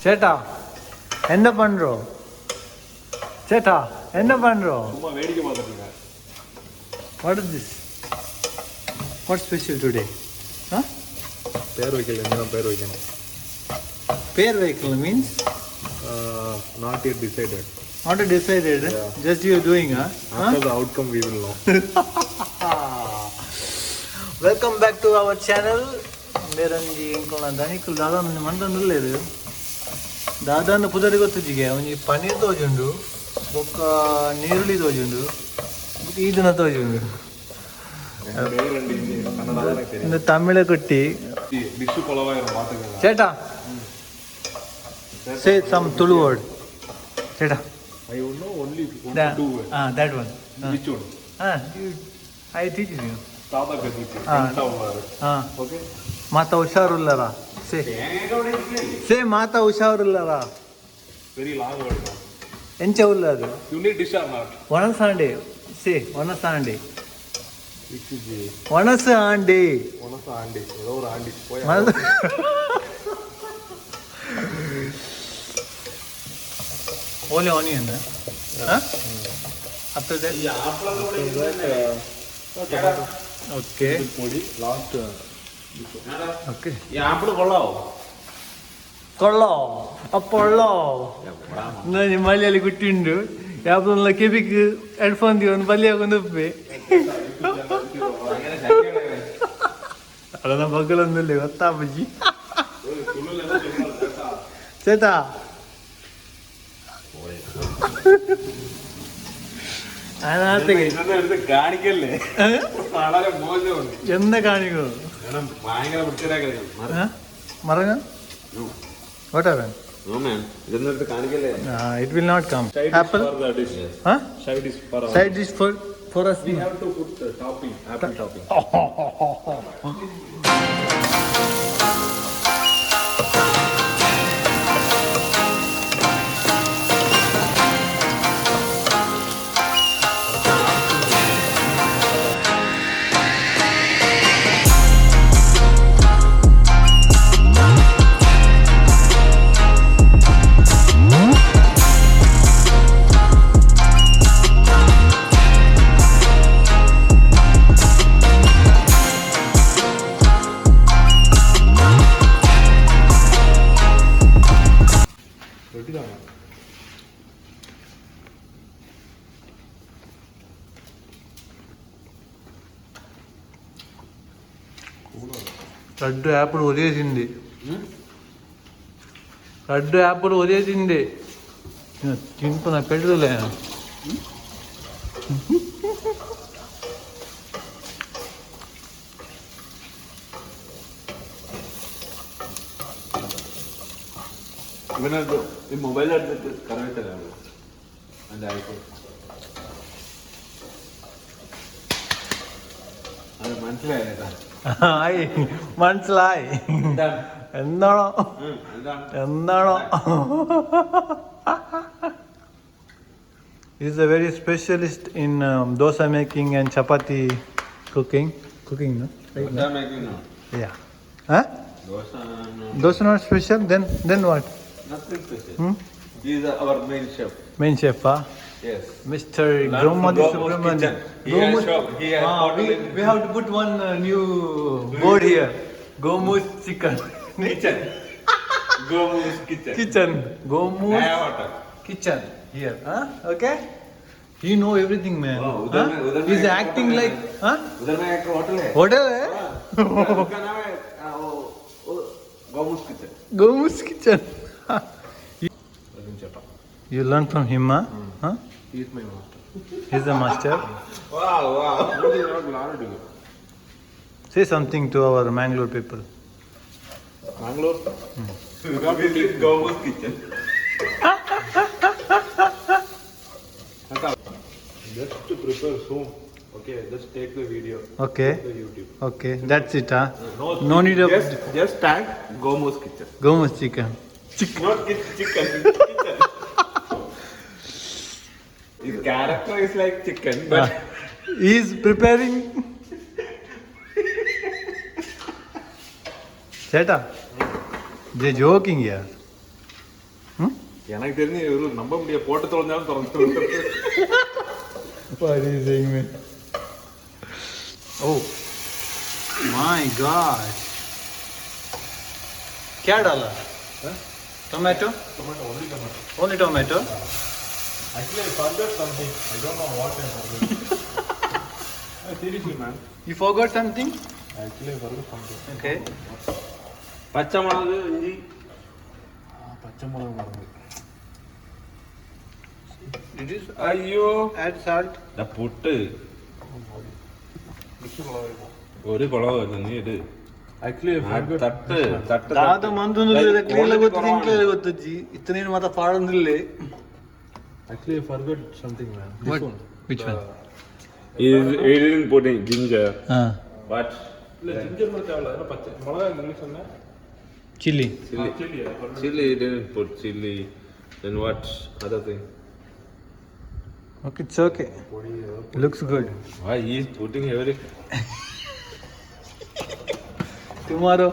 சேட்டா என்ன பண்றோம்? சேட்டா என்ன பண்றோம்? சும்மா வேடிக்கை பார்த்துட்டு இருக்கேன். What is this? What special today? Huh? பேர் வைக்கல, இனிமே பேர் வைக்கணும். பேர் வைக்கல means? Not yet decided. Not decided. Yeah. Just you doing, huh? After the outcome we will know. Welcome back to our channel. ಮೇರಂಜಿ ಎಂಕೊಳ ದನಿಕುಲು ದಾದ ಮಂತೊಂದುಲ್ಲೆರ್. ದಾದಾಂದ್ ಪುದರ್ ಗೊತ್ತುಜ್ಜಿಗೆ. ಒಂಜಿ ಪನೀರ್ ತೋಜುಂಡು, ಬೊಕ್ಕ ನೀರುಳ್ಳಿ ತೋಜುಂಡು, ಬೊಕ್ಕ ಈ ದಿನ ತೋಜುಂಡು. ಇಂದು ತಮಿಳ ಕುಟ್ಟಿ. டிஷ் கொலவாயிரும், பார்த்துக்கங்க. சேட்டா, say some Tulu word ചേട്ടാ. I know only one, two. Ah, that one. Which one? Ah, I teach you. Dada கதிக்கு. Ah. ஆ. ಆ ஓகே. ಮಾತಾ ಹುಷಾರುಲ್ಲರಾ? ಸೇ ಸೇ ಮಾತಾ ಹುಷಾರುಲ್ಲರಾ? Very long word. ಎಂಚ ಉಲ್ಲದು? You need dish or not? ಒಣಸಾಂಡೆ ಸೇ, ಒಣಸಾಂಡೆ. இச்சி. ಒಣಸು ಆಂಡೆ. ஒனச ஆண்டி, ஏதோ ஒரு ஆண்டி போய். Only onion? After that? Okay. പൊടി ലാസ്റ്റ്. ഓക്കെ. ഈ ആപ്പിള് കൊള്ളാവോ? കൊള്ളോ അപ്പൊള്ളോ. എന്നാ മലയാളി കുട്ടിയുണ്ട്. ಯಾವ್ದೊಂದ್ಲ ಕೆಬಿಕ್ ಹೆಡ್ಫೋನ್ ದಿವೊಂದು ಬಲಿಯಾಗೊಂದು ಉಪ್ಪೆ ಅದನ್ನ ಮಗಳೊಂದಿಲ್ಲ ಗೊತ್ತಾ ಬಜ್ಜಿ ചേട്ടാ. അതിനകത്തേക്ക് ഇതൊന്നും എടുത്ത് കാണിക്കല്ലേ, വളരെ മോശമുണ്ട്. എന്താ കാണിക്കൂ? കാരണം ഭയങ്കര വൃത്തിയാക്കി. മറങ്ങ. What happen? ഇതൊന്നും എടുത്ത് കാണിക്കല്ലേ. It will not come. Apple. For the dish. Side dish for side dish for us. We have to put the topping, apple topping. റെഡിയാണ്. లడ్డు యాపిల్ వదిలేసింది. లడ్డు యాపిల్ వదిలేసింది. తింటున్నా పెట్టులే. ഇവനടുത്ത് ഈ മൊബൈൽ എടുത്തിട്ട് കറി വെച്ചല്ലേ എന്റെ ഐഫോൺ. അത് മനസ്സിലായേട്ടാ. ആയി, മനസ്സിലായി. എന്താണ്? എന്താണോ? എന്താണ്? എന്താണോ. Is a very specialist in dosa making and chapati cooking. Cooking, no? Right, no? Making. Yeah. Huh? Dosa. Dosa not special? Then what? Nothing special. Hmm? He is our main chef. Main chef, huh? Yes. Mr. Learn from Gomadi Gomu's Subramanian. kitchen. He has shop. He has Ah, hotel we have to put one new board here. Gomu's chicken. Kitchen. Gomu's kitchen. Kitchen. Gomu's I have hotel. Kitchen here. Huh? Okay? He know everything, man. Oh, उधर Huh? में- उधर में He's एक acting hotel like, huh? उधर में एक hotel है। Hotel है? हाँ, उसका नाम है वो गोमुस किचन। Gomu's kitchen. ചേട്ടാ. You learn from him, huh? Huh? He's my master. He's the master. वाह वाह. Say something to our Mangalore people. Mangalore. Gomu's kitchen. Just to prepare soon. Okay, just take the video. Okay. The YouTube. Okay, that's it, huh? No need of Just tag Gomu's kitchen. Gomu's chicken. Not chicken. Kitchen. His character is like chicken, but He is preparing. ചേട്ടാ, they joking here. எனக்கு தெரிஞ்சு இவரு நம்ப முடியாது, போட்டு தொலைஞ்சாலும் திறந்து. What is saying, man? Oh my God. क्या डाला? Tomato? Tomato, only tomato. Only tomato? Actually, I forgot something. I don't know what I forgot. Seriously, man. You forgot something? Actually, I forgot something. Okay. പച്ച മുളക്, ഇഞ്ചി. പച്ച മുളക് മറന്നു. Did you അയ്യോ. Add salt? Puttu ഒരു കുളവല്ല, നീ ഇട്. Actually, I forgot. തട്ട് തട്ട്. ದಾದ ಮಂದೊಂದು ಕ್ಲೀನ್ ಗೊತ್ತು, ಇಂಕ್ಲೆಲ್ಲ ಗೊತ್ತಜ್ಜಿ ಇತ್ತನೇನು ಮಾತ ಪಾಡೊಂದಿಲ್ಲ. Actually, I forgot something, man. This What? One. Which one? Putting ginger, but இல்ல, ginger கூட தேவையில்ல. அதெல்லாம் பச்சை மிளகா இங்கிலீஷ் சொன்னேன். Chilli. Chilli. Chilli, I forgot. Chilli didn't put chilli. Then what other thing? Okay, it's okay. Looks good. Why he is putting every Tomorrow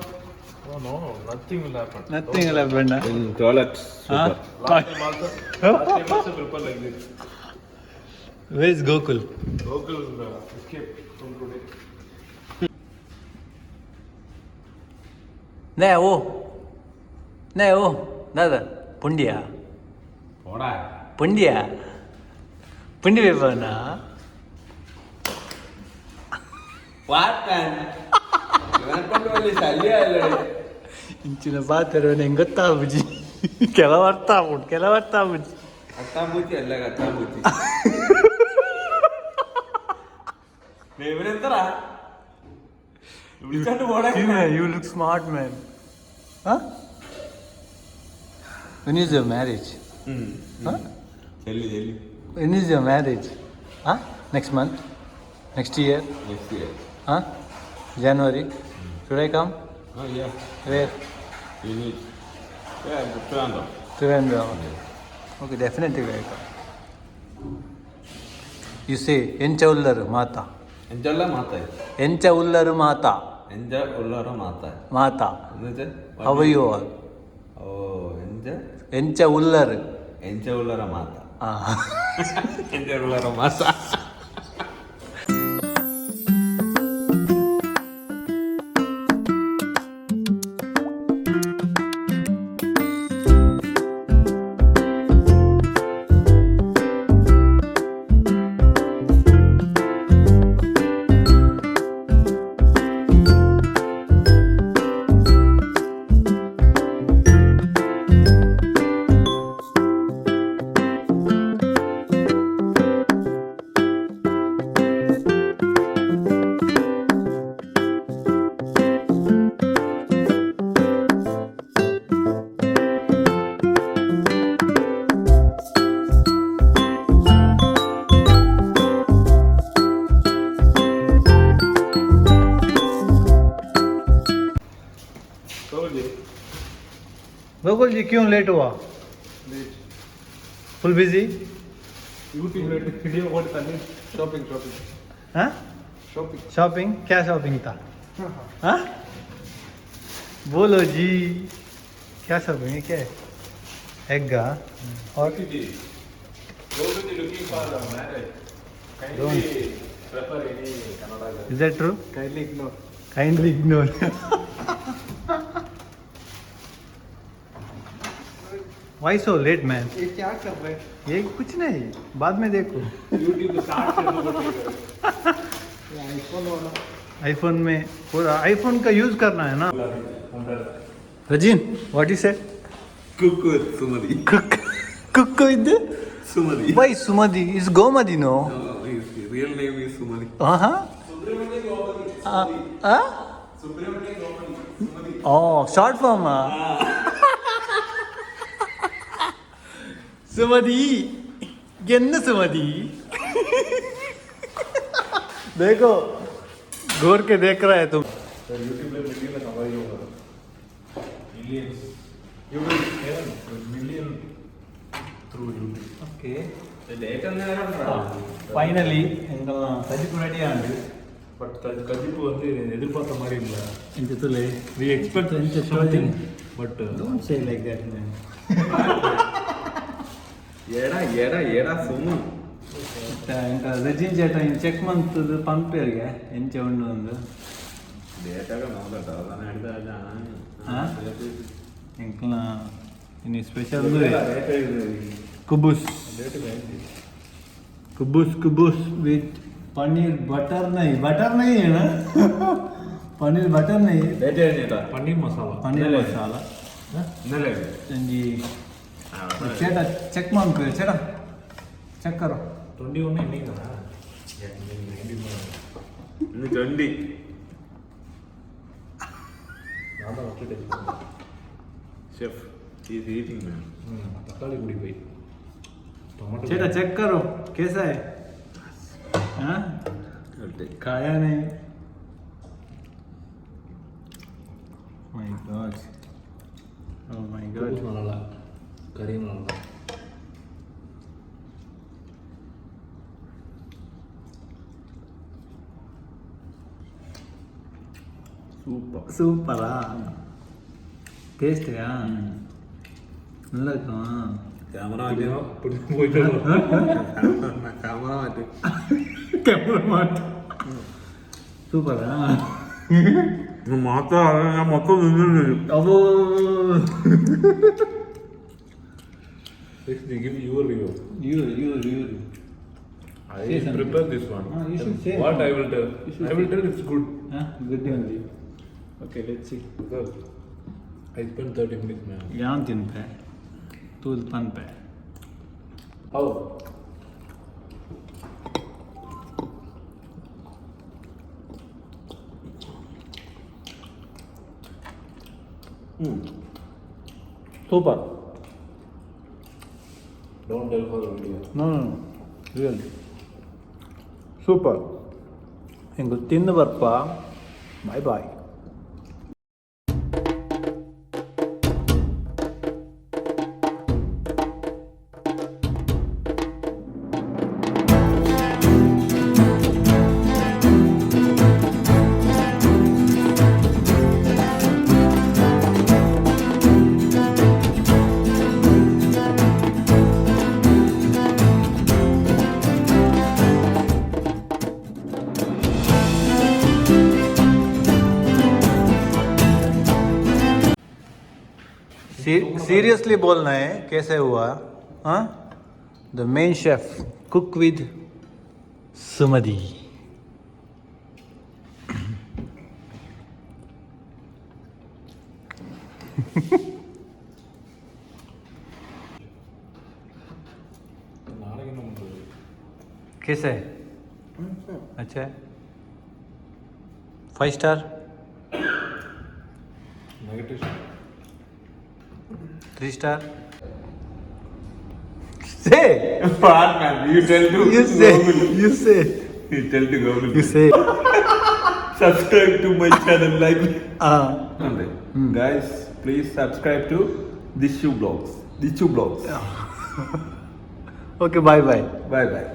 No, no, nothing will happen. Nothing will happen. In toilet? Super. Last time also, last time also prepare like this. Where is Gokul? Gokul escape from today. ನೇ ಓ ನೇ ಓ ದಾದ ಪುಂಡಿಯ. പോടാ. ಪುಂಡಿಯ ಪುಂಡಿ ಬೇಪನ. What man, ഇവനെ കൊണ്ട് വലിയ ശല്യമല്ലേ? ಇಂಚಿನ ಪಾತೆರವನೆ ಹೆಂಗ್ ಗೊತ್ತಾಬುಜಿ, ಕೆಲವು ಅರ್ಥ ಆಗ್ಬಿಟ್ಟು, ಕೆಲವು ಅರ್ಥ ಆಗ್ಬುಜಿ. കത്താമ്പൂച്ചി അല്ല, കത്താമ്പൂച്ചി. ഇവനെന്തറാ വിളിച്ചോണ്ട് പോടേ. You look smart, man. Huh? When is your marriage? Huh? ചെല്ലി ചെല്ലി. When is your marriage? Huh? Next month? Next year? Next year. Huh? January? Should I come? Oh, yeah. Where? You need. Yeah, Trivandrum. Trivandrum. Okay, definitely I come. You say, ಎಂಚ ಉಲ್ಲರು ಮಾತಾ. എഞ്ചുള്ള മാത്ത. ಎಂಚ ಉಲ್ಲರು ಮಾತಾ. എഞ്ച ഉള്ളറ മാത്ത. ಮಾತಾ. എന്നുവെച്ചാ? How are you all? ഓ, എഞ്ച. ಎಂಚ ಉಲ್ಲರು. എഞ്ച ഉള്ളറ മാത്ത. Ah. എഞ്ച ഉള്ളറ മാത്ത. Gokul ji. Gokul जी, क्यों late हुआ? Late. Full busy? YouTube video போட்டு தண்ணி ஷாப்பிங், ஷாப்பிங். हाँ. ஷாப்பிங். शॉपिंग? क्या शॉपिंग था? हाँ, बोलो जी, क्या शॉपिंग है? क्या है? एग्गा और Gokul looking for marriage. Kindly prefer any Kannada. Is that true? Kindly ignore. Kindly ignore. Why so late, man? ये क्या कर रहे हैं? ये कुछ नहीं, बाद में देखो। यूट्यूब स्टार्ट से आईफोन वाला। आईफोन में पूरा आईफोन का यूज करना है ना। रजीन, what is it? Cook with Sumathi. Cook, cook with Sumathi. Why Sumathi? Is Gomathi, no? Real name is Sumathi. हाँ, हाँ. Oh, short form. Sumathi என்ன सुमति? देखो, घूर के देख रहा है तुम। யூடியூப்ல மில்லியன்ல சம்பாதிக்க. Millions. You will earn million through YouTube. Okay. Late. Finally எங்கெல்லாம் கஜிப்பு ரெடி ஆண்டு. பட் கஜிப்பு வந்து எதிர்பார்த்த மாதிரி இல்லை. இந்த துளை. We expect something, but Don't say like that, man. ಎಡ ಎಡ ಎಡ ಸುಮ್ಮು. ರೆಜಿನ್ ಚೇಟ ಚೆಕ್ ಮಂತದ ಪಂಪೇರಿಗೆ ಎಂಚ ಉಂಡು ಒಂದು. ಡೇಟಾಗ ನೋಡಟ ಅದನ್ನ ಹಿಡಿದ. ಎಂಕ್ಲ ಇನ್ನು ಸ್ಪೆಷಲ್ ಕುಬೂಸ್, ಕುಬೂಸ್, ಕುಬೂಸ್ ವಿತ್ ಪನ್ನೀರ್ ಬಟರ್. नहीं बटर नहीं है ना, पनीर बटर नहीं. ಪನ್ನೀರ್ ಮಸಾಲ. ಪನ್ನೀರ್ ಮಸಾಲ. ಇന്നಲೆ. ಒಂಜಿ ಚೇಟ ಚೆಕ್ ಮಾಡ್ಬೇಕು. ಚೇಟ ಚೆಕ್ ಕರೋ. 21 ಇನ್ನಿಂಗ್. ಇನ್ನು 20. நான் தான் first taste. Chef is eating, man. தக்காளி குடி போய் டொமேட்டோ. चेटा, चेक करो, कैसा है? हाँ, खाया नहीं. My God, oh my God. நல்லா, கறியும் நல்லா. ಸೂಪರ್. சூப்பரா டேஸ்டா நல்லா இருக்கும். ಕ್ಯಾಮರಾ. பிடி போயிட்டு. ಕ್ಯಾಮರಾ ಮಾತು. கேமரா மாட் சூப்பரா. ಮಾತ್ರ ಮೊತ್ತ ನಿಂದಿಲ್ಲ. ಅಬ್ಬೋ. Give your review. You you you. I Say something. Prepare this one. Ah, you should say. What I will tell? You should I will say. Tell it's good. Good only. Okay, let's see. Because I spent 30 minutes, man. ಯಾನ್ ತಿನ್ಪೆ ತೂದು ಪನ್ಪೆ. How? Super. Don't tell for the video. No, no, really super. ಎಂಗು ತಿಂದು ಬರ್ಪ. Boy boy. Seriously बोलना है, कैसे हुआ? हाँ, the main chef cook with Sumathi. நாளைக்கு என்ன பண்றது? कैसे है? अच्छा है? 5 star? Negative. 3 star? Say. What, man? You tell to You say. You say. You tell to Google. You say. Subscribe to my channel, like. Ah. Guys, please subscribe to Dishu Blogs. Dishu Blogs. Okay, bye bye. Bye bye.